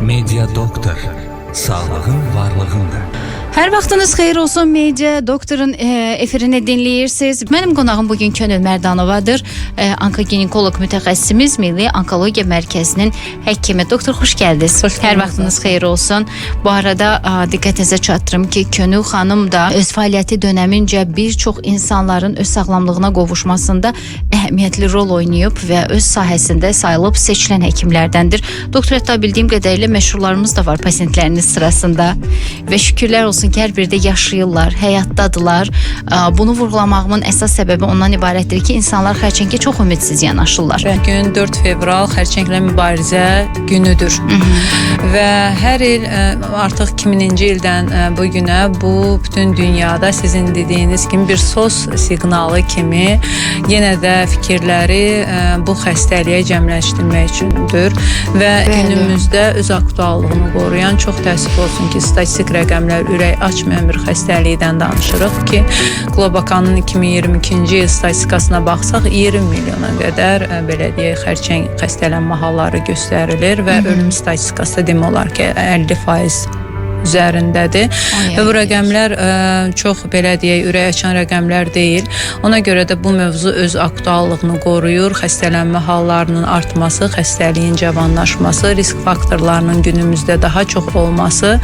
Media Doktor. Sağlığın varlığındır. Hər vaxtınız xeyir olsun. Media Doktorun efirini dinləyirsiniz. Mənim qonağım bugün Könül Mərdanovadır. Onkoginekoloq mütəxəssisimiz, Milli Onkologiya Mərkəzinin həkimi. Doktor, xoş gəldiniz. Xoş Hər bulduk. vaxtınız xeyir olsun. Bu arada diqqətinizə çatdırım ki, Könül xanım da öz fəaliyyəti dönəmincə bir çox insanların öz sağlamlığına qovuşmasında əhəmiyyətli rol oynayıb və öz sahəsində sayılıb seçilən həkimlərdəndir. Doktor, hətta bildiyim qədərilə məşhurlarımız da var pasientləriniz sırasında və şükürlər olsun ki, hər biri də yaşayırlar, həyatdadılar. Bunu vurğulamağımın əsas səbəbi ondan ibarətdir ki, insanlar xərçəngə çox ümidsiz yanaşırlar. Bu gün 4 fevral xərçənglə mübarizə günüdür. Və hər il artıq 2000-ci ildən bu günə bu bütün dünyada sizin dediyiniz kimi bir SOS siqnalı kimi yenə də fikirləri bu xəstəliyə cəmləşdirmək üçündür və günümüzdə öz aktuallığını qoruyan, çox təəssüf olsun ki, statistik rəqəmlər ürək açmayan bir xəstəlikdən danışırıq ki, Globakanın 2022-ci il statistikasına baxsaq 20 milyona qədər belə deyək xərçəng xəstələnmə halları göstərilir və ölüm statistikası da demək olar ki, 50% üzərindədir. Ay, Və bu ay, ay. rəqəmlər çox belə deyək ürək açan rəqəmlər deyil. Ona görə də bu mövzu öz aktuallığını qoruyur. Xəstələnmə hallarının artması, xəstəliyin cavanlaşması, risk faktorlarının günümüzdə daha çox olması.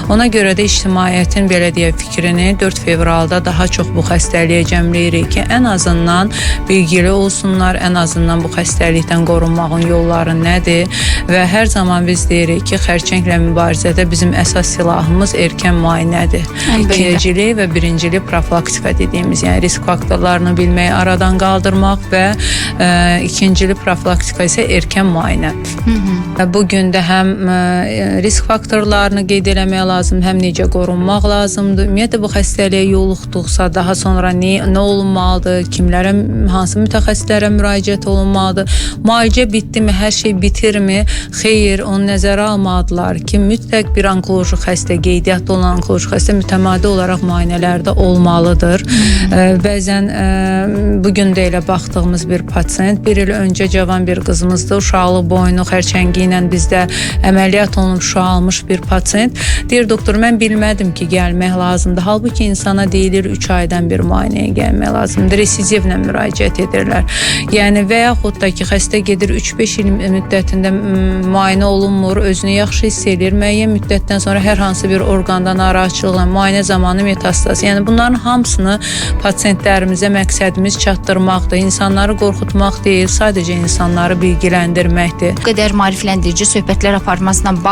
Ona görə də ictimaiyyətin belə deyək fikrini 4 fevralda daha çox bu xəstəliyə cəmləyirik ki, ən azından bilgili olsunlar, ən azından bu xəstəlikdən qorunmağın yolları nədir və hər zaman biz deyirik ki, xərçənglə mübarizədə bizim əsas silahımız erkən müayinədir. Əlbəttə. İkincili və birincili profilaktika dediyimiz, yəni risk faktorlarını bilmək, aradan qaldırmaq və ikincili profilaktika isə erkən müayinə. Və bu gün də həm risk faktorlarını qeyd eləmək lazımdır, həm necə qorunmaq lazımdır. Ümumiyyətlə bu xəstəliyə yoluxduqsa daha sonra nə olunmalıdır, kimlərə, hansı mütəxəssislərə müraciət olunmalıdır? Müalicə bitdimi, hər şey bitirmi? Xeyr, onu nəzərə almadılar ki, mütləq bir onkoloji xəstə, qeydiyyatda olan onkoloji xəstə mütəmadi olaraq müayinələrdə olmalıdır. Bəzən bu gün də elə baxdığımız bir pasient, bir il öncə cavan bir qızımızdı, uşaqlıq boynu xərçəngi ilə bizdə əməliyyat olunub şüa almış bir pasient. Deyir, doktor, mən bilmədim ki, gəlmək lazımdır. Halbuki insana deyilir 3 aydan bir müayinəyə gəlmək lazımdır. Residivlə müraciət edirlər. Yəni və yaxud da ki, xəstə gedir 3-5 il müddətində müayinə olunmur, özünü yaxşı hiss eləyir. Müəyyən müddətdən sonra hər hansı bir orqanda narahatçılıqla müayinə zamanı metastaz. Yəni bunların hamısını pasientlərimizə məqsədimiz çatdırmaqdır. İnsanları qorxutmaq deyil, sadəcə insanları bilgiləndirməkdir. Bu qədər maarifləndirici söhbətlər aparmasına baxmayaraq